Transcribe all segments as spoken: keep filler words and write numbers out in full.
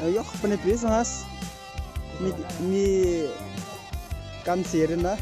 Yok, pene pris mas. Mi, mi kan sirina.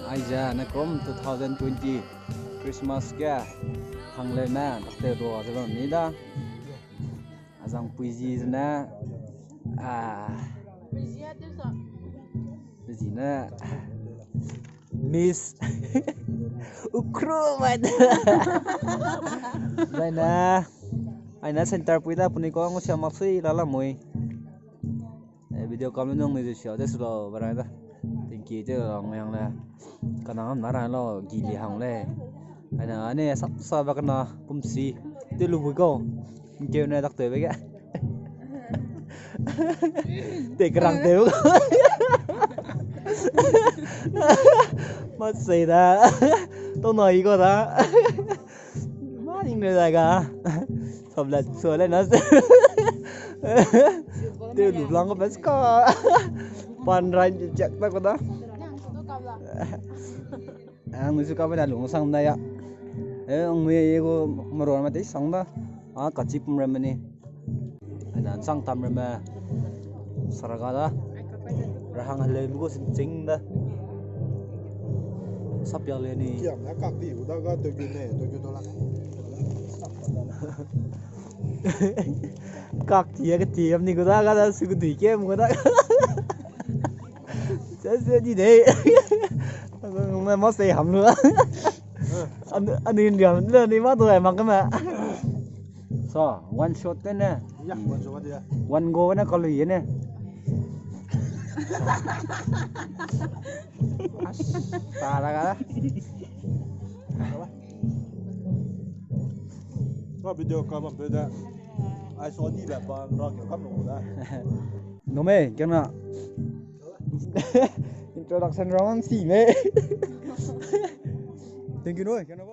Aize ne kum two thousand twenty Christmas ge hangleu ne takte rua ze bam mi da. Azang puizi zene, a, zine, Miss Ukhrul mai de. Zaine, aine center pui da puni ko ngau sia mak sui la la mui. Eh, video kam nung ni sia de sulo barai da. Thank you te lo ngiang le. Kanang na ran lo gili hang le. Aina ane sap sa ba kana pumsi. Te lu bu ko. Ngkeu ne dak te be ge. Te kerang te bu ko. Ma sei da. To no i ko da. Ma ning ne da ga. Sap la so le na. Te lu blang ko bes ka. Pan rai jak ta ko da. Ang nui su ka bena lungsang da ya. Eh, ang nui ye gu maron ma tei sang da. A kachi pum ram ni. Aina nsang tam ramme. Saraga da. Rahang hale mi gu sinching da. Sapia le ni. Kiam na kak ti u da ga to gi ne, to gi to la. Kak ti ya ke ti am ni gu da ga da su gu dui ke mu gu da. Se se di de. Ngme ma sei ham lu. Anu, anu India, anu ni ma doi mak kame. So, one shot te ne. Ya, one shot te ya. One go ne kalu ye ne. As, ta la ga. Ka video ka bam pe da. Ai so di ba pa ra ke kam lo da. No me, kena. Introduction round si me. Thank you no, kena.